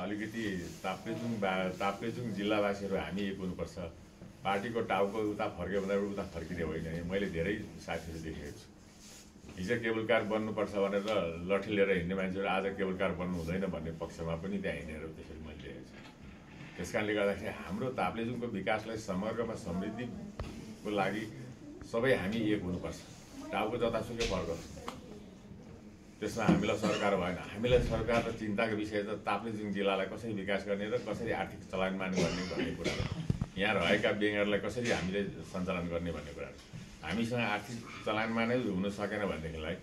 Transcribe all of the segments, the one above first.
अलिकति ताप्लेजुङ जिल्लावासीहरू हामी एक हुनुपर्छ। पार्टीको टाउको उता फर्क्यो भन्दा उता फर्किने होइन। मैले धेरै साथीहरू देखेको छु। हिजो केबल कार बन्नुपर्छ भनेर लठी लिएर हिँड्ने मान्छेहरू आज केबल कार बन्नु हुँदैन भन्ने पक्षमा पनि त्यहाँ हिँडेर त्यसरी मैले देखेको छु। त्यस कारणले गर्दाखेरि हाम्रो ताप्लेजुङको विकासलाई समग्रमा समृद्धिको लागि सबै हामी एक हुनुपर्छ। टाउको जतासुकै फर्कोस्, त्यसमा हामीलाई सरकार भएन। हामीलाई सरकार र चिन्ताको विषय त ताप्लेजुङ जिल्लालाई कसरी विकास गर्ने र कसरी आर्थिक चलायमान गर्ने भन्ने कुरा हो। यहाँ रहेका ब्याङ्कहरूलाई कसरी हामीले सञ्चालन गर्ने भन्ने कुरा हो। हामीसँग आर्थिक चलायमानै हुन सकेन भनेदेखिलाई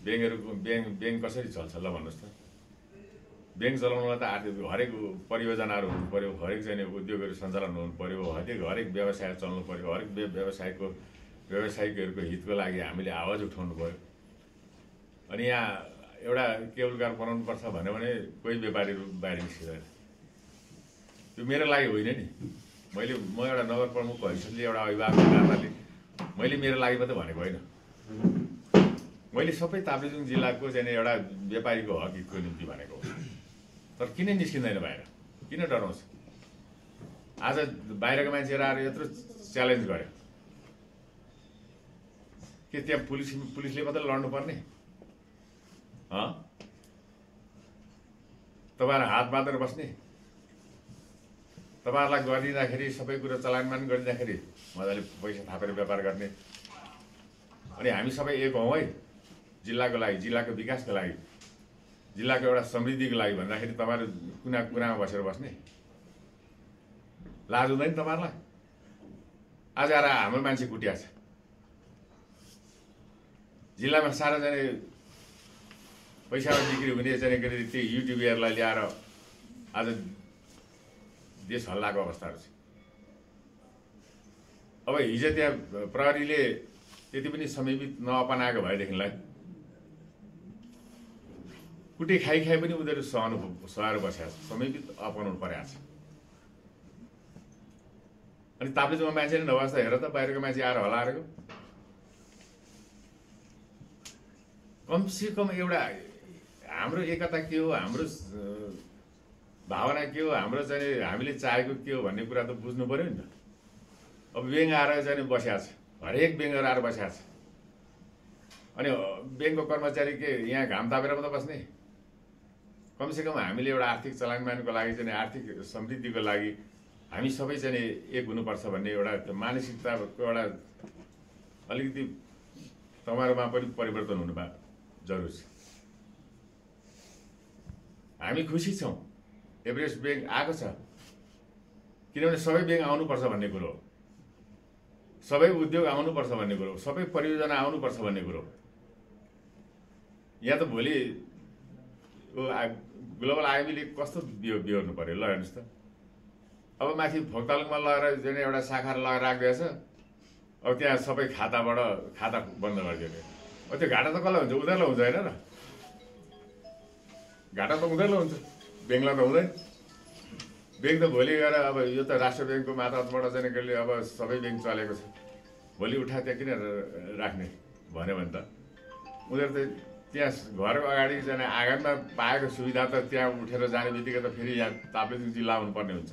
ब्याङ्क कसरी चल्छ ल भन्नुहोस् त। ब्याङ्क चलाउनलाई त आर्थिक हरेक परियोजनाहरू हुनु पऱ्यो, हरेक चाहिँ उद्योगहरू सञ्चालन हुनु पऱ्यो, हरेक व्यवसाय चल्नु पऱ्यो, हरेक व्यावसायिकहरूको हितको लागि हामीले आवाज उठाउनु पऱ्यो। अनि यहाँ एउटा केबल कार बनाउनुपर्छ भन्यो भने कोही व्यापारीहरू बाहिर निस्किँदैन। त्यो मेरो लागि होइन नि। म एउटा नगर प्रमुखको हैसियतले एउटा अभिभावकको नाताले मैले मेरो लागि मात्रै भनेको होइन। मैले सबै ताप्लेजुङ जिल्लाको चाहिँ एउटा व्यापारीको हक हितको निम्ति भनेको हो। तर किन निस्किँदैन बाहिर? किन डराउँछ? आज बाहिरको मान्छेहरू आएर यत्रो च्यालेन्ज गर्यो के त्यहाँ पुलिसले मात्रै लड्नुपर्ने? तपाईँहरू हात बाँधेर बस्ने? तपाईँहरूलाई गरिदिँदाखेरि सबै कुरो चलायमान गरिदिँदाखेरि मजाले पैसा थापेर व्यापार गर्ने। अनि हामी सबै एक हौँ है जिल्लाको लागि, जिल्लाको विकासको लागि, जिल्लाको एउटा समृद्धिको लागि भन्दाखेरि तपाईँहरू कुनामा बसेर बस्ने? लाज हुँदैन तपाईँहरूलाई? आज आएर हाम्रो मान्छे कुटिया छ। जिल्लामा सार्वजनिक पैसामा बिक्री हुने चाहिँ त्यही युट्युबरलाई ल्याएर आज देश हल्लाको अवस्थाहरू छ। अब हिजो त्यहाँ प्रहरीले त्यति पनि समीपित नअपनाएको भएदेखिलाई कुटी खाइ पनि उनीहरू सहेर बसेको छ, समीपित अपनाउनु परेको छ। अनि ताप्लेजुङमा मान्छे नै नभए हेर त बाहिरको मान्छे आएर हल्लाएको। कमसे कम एउटा हाम्रो एकता के हो, हाम्रो भावना के हो, हाम्रो चाहिँ हामीले चाहेको के हो भन्ने कुरा त बुझ्नु पर्यो नि त। अब ब्याङ्क आएर चाहिँ बसेको छ, हरेक ब्याङ्कहरू आएर बसेको छ। अनि ब्याङ्कको कर्मचारी के यहाँ घाम तापेर मात्रै बस्ने? कमसेकम हामीले एउटा आर्थिक चलायमानको लागि चाहिँ आर्थिक समृद्धिको लागि हामी सबै चाहिँ एक हुनुपर्छ भन्ने एउटा मानसिकताको एउटा अलिकति तपाईँहरूमा पनि परिवर्तन हुनुमा जरुरी छ। हामी खुसी छौँ एभरेस्ट ब्याङ्क आएको छ, किनभने सबै ब्याङ्क आउनुपर्छ भन्ने कुरो हो, सबै उद्योग आउनुपर्छ भन्ने कुरो हो, सबै परियोजना आउनुपर्छ भन्ने कुरो हो। यहाँ त भोलि ग्लोबल आइएमले कस्तो बिहोर्नु पर्यो ल हेर्नुहोस् त। अब माथि भोक्तालुङमा लगेर जुन एउटा शाखा लगाएर राखिदिएछ, अब त्यहाँ सबै खाता बन्द गरिदियो। अब त्यो घाटा त कसलाई हुन्छ? उनीहरूलाई हुन्छ होइन र? घाटा त उनीहरूलाई हुन्छ, ब्याङ्कलाई त हुँदैन। ब्याङ्क त भोलि गएर अब यो त राष्ट्र ब्याङ्कको मातहतबाट चाहिँ कसले अब सबै ब्याङ्क चलेको छ, भोलि उठा त्यहाँ किन राख्ने भन्यो भने त उनीहरू त त्यहाँ घरको अगाडि जाने आँगनमा पाएको सुविधा त त्यहाँ उठेर जाने बित्तिकै त फेरि यहाँ ताप्लेजुङ जिल्ला आउनुपर्ने हुन्छ।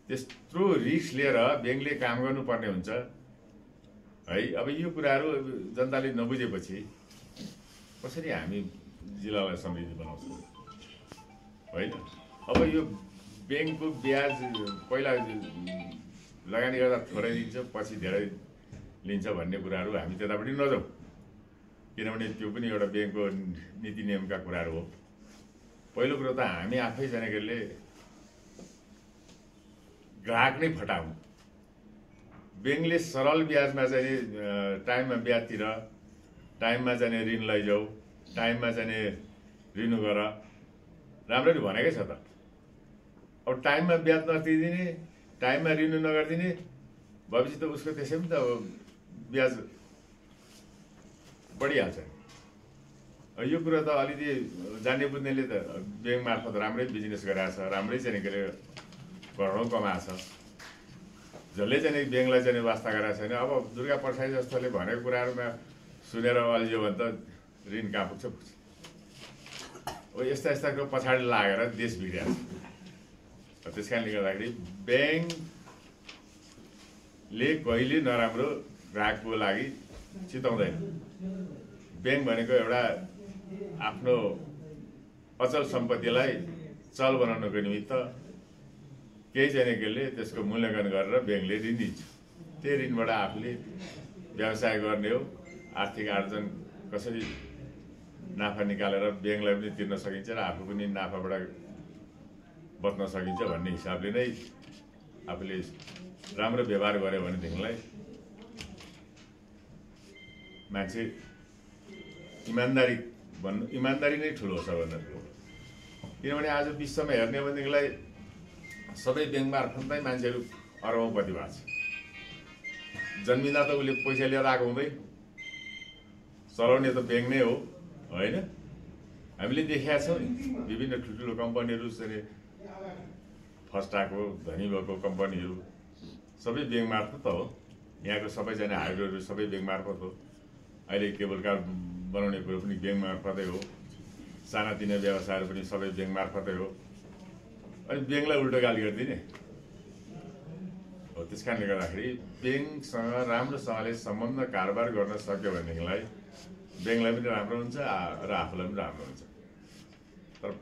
त्यत्रो रिस्क लिएर ब्याङ्कले काम गर्नुपर्ने हुन्छ है। अब यो कुराहरू जनताले नबुझेपछि कसरी हामी जिल्लालाई समृद्धि बनाउँछौँ होइन? अब यो ब्याङ्कको ब्याज पहिला लगानी गर्दा थोरै दिन्छ, पछि धेरै लिन्छ भन्ने कुराहरू हामी त्यतापट्टि नजाउँ, किनभने त्यो पनि एउटा ब्याङ्कको नीति नियमका कुराहरू हो। पहिलो कुरो त हामी आफै जानेगरले ग्राहक नै फटाउँ। ब्याङ्कले सरल ब्याजमा चाहिँ टाइममा ब्याज तिर, टाइममा चाहिँ ऋण लैजाऊ, टाइममा चाहिँ रिन्यु गर, राम्ररी भनेकै छ त। अब टाइममा ब्याज नतिर्दिने, टाइममा रिन्यु नगरिदिने भएपछि त उसको त्यसै पनि त ब्याज बढिहाल्छ। यो कुरा त अलिकति जान्ने बुझ्नेले त ब्याङ्क मार्फत राम्रै बिजनेस गरेको छ, राम्रै चाहिँ के अरे करोडौँ कमाएको छ। जसले चाहिँ ब्याङ्कलाई चाहिँ वास्ता गरेको छैन, अब दुर्गा प्रसाई जस्तोले भनेको कुराहरूमा सुनेर अल्झियो भने त ऋण कहाँ पुग्छ? यस्ता यस्ताको पछाडि लागेर देश बिग्रिएको छ। त्यस कारणले गर्दाखेरि ब्याङ्कले कहिले नराम्रो ग्राहकको लागि चिताउँदैन। ब्याङ्क भनेको एउटा आफ्नो अचल सम्पत्तिलाई चल बनाउनको निमित्त केही चाहिँ केहीले त्यसको मूल्याङ्कन गरेर ब्याङ्कले ऋण दिन्छ। त्यही ऋणबाट आफूले व्यवसाय गर्ने हो, आर्थिक आर्जन कसरी नाफा निकालेर ब्याङ्कलाई पनि तिर्न सकिन्छ र आफू पनि नाफाबाट बच्न सकिन्छ भन्ने हिसाबले नै आफूले राम्रो व्यवहार गर्यो भनेदेखिलाई मान्छे इमान्दारी नै ठुलो सबभन्दा ठुलो। किनभने आज विश्वमा हेर्ने हो भनेदेखिलाई सबै ब्याङ्क मार्फतमै मान्छेहरू अरबौँपति भएको छ। जन्मिँदा त उसले पैसा लिएर आएको हुँदैन, चलाउने त ब्याङ्क नै हो होइन। हामीले देखेका छौँ नि विभिन्न ठुल्ठुलो कम्पनीहरू चाहिँ फर्स्ट आएको धनी भएको कम्पनीहरू सबै ब्याङ्क मार्फत त हो। यहाँको सबैजना हाइवेहरू सबै ब्याङ्क मार्फत हो। अहिले केबल कार बनाउने कुरो पनि ब्याङ्क मार्फतै हो। सानातिना व्यवसायहरू पनि सबै ब्याङ्क मार्फतै हो। अनि ब्याङ्कलाई उल्टो गाली गरिदिने हो। त्यस कारणले गर्दाखेरि ब्याङ्कसँग राम्रोसँगले सम्बन्ध कारोबार गर्न सक्यो भनेदेखिलाई ब्याङ्कलाई पनि राम्रो हुन्छ र आफूलाई पनि राम्रो हुन्छ। तर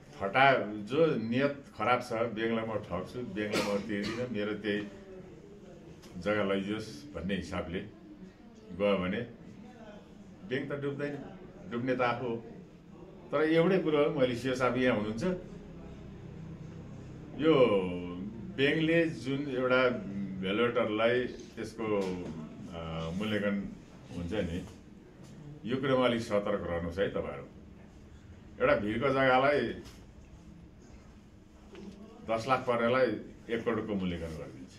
जो नियत खराब छ, ब्याङ्कलाई म ठग्छु, ब्याङ्कलाई म तिर्दिनँ, मेरो त्यही जग्गा लैजाओस् भन्ने हिसाबले गयो भने ब्याङ्क त डुब्दैन, डुब्ने त आफू हो। तर एउटै कुरो हो, मैले सिओ साहब यहाँ हुनुहुन्छ, यो ब्याङ्कले जुन एउटा भ्यालुएटरलाई त्यसको मूल्याङ्कन हुन्छ नि, यो कुरोमा अलिक सतर्क रहनुहोस् है तपाईँहरू। एउटा भिरको जग्गालाई 10 लाख पर्नेलाई 1 करोडको मूल्याङ्कन गरिदिन्छ,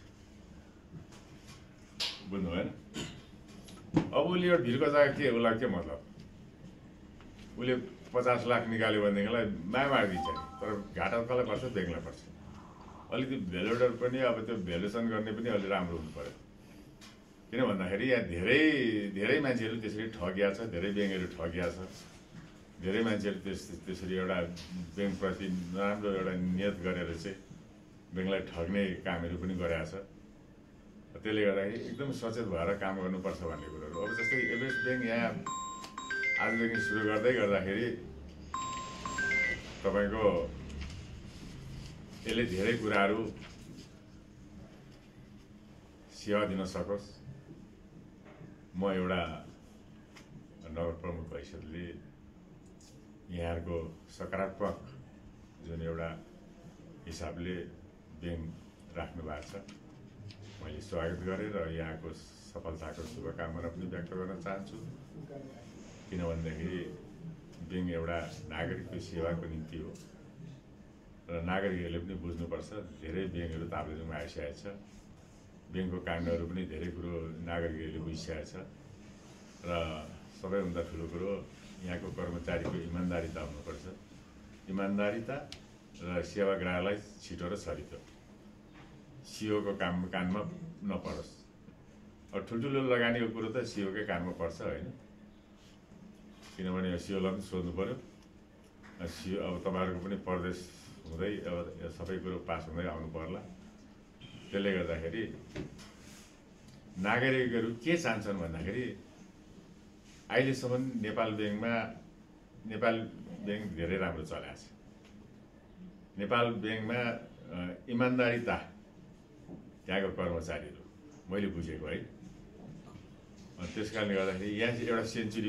बुझ्नु भएन। अब उसले एउटा भिरको जग्गा के उसलाई के मतलब, उसले 50 लाख निकाल्यो भनेदेखिलाई माया मारिदिन्छ नि। तर घाटा कसलाई पर्छ, ब्याङ्कलाई पर्छ। अलिकति भ्यालुएटर पनि अब त्यो भ्यालुएसन गर्ने पनि अलि राम्रो हुनु पर्यो। किन भन्दाखेरि यहाँ धेरै मान्छेहरू त्यसरी ठगिया छ, धेरै ब्याङ्कहरू ठगिया छ। धेरै मान्छेहरू त्यसरी एउटा ब्याङ्कप्रति नराम्रो एउटा नियत गरेर चाहिँ ब्याङ्कलाई ठग्ने कामहरू पनि गरेका छ। त्यसले गर्दाखेरि एकदम सचेत भएर काम गर्नुपर्छ भन्ने कुरोहरू। अब जस्तै एभरेस्ट ब्याङ्क यहाँ आजदेखि सुरु गर्दाखेरि तपाईँको यसले धेरै कुराहरू सेवा दिन सकोस्। म एउटा नगर प्रमुख हैसियतले यहाँहरूको सकारात्मक जुन एउटा हिसाबले ब्याङ्क राख्नु भएको छ, मैले स्वागत गरेँ र यहाँको सफलताको शुभकामना पनि व्यक्त गर्न चाहन्छु। किन भनेदेखि ब्याङ्क एउटा नागरिकको सेवाको निम्ति हो र नागरिकहरूले पनि बुझ्नुपर्छ। धेरै ब्याङ्कहरू ताप्लेजुङमा आइसकेको छ, ब्याङ्कको काण्डहरू पनि धेरै कुरो नागरिकहरूले बुझिसकेको छ र सबैभन्दा ठुलो कुरो यहाँको कर्मचारीको इमान्दारिता हुनुपर्छ। इमान्दारिता र सेवाग्राहीलाई छिटो र छरितो, सिओको कानमा नपरोस्। अब ठुल्ठुलो लगानीको कुरो त सिओकै कानमा पर्छ होइन, किनभने सिओलाई पनि सोध्नु पऱ्यो। सिओ अब तपाईँहरूको पनि प्रदेश हुँदै अब सबै कुरो पास हुँदै आउनु पर्ला। त्यसले गर्दाखेरि नागरिकहरू के चाहन्छन् भन्दाखेरि अहिलेसम्म नेपाल ब्याङ्क धेरै राम्रो चलेको छ। नेपाल ब्याङ्कमा इमान्दारिता त्यहाँको कर्मचारीहरू मैले बुझेको है। त्यस कारणले गर्दाखेरि यहाँ एउटा सेन्चुरी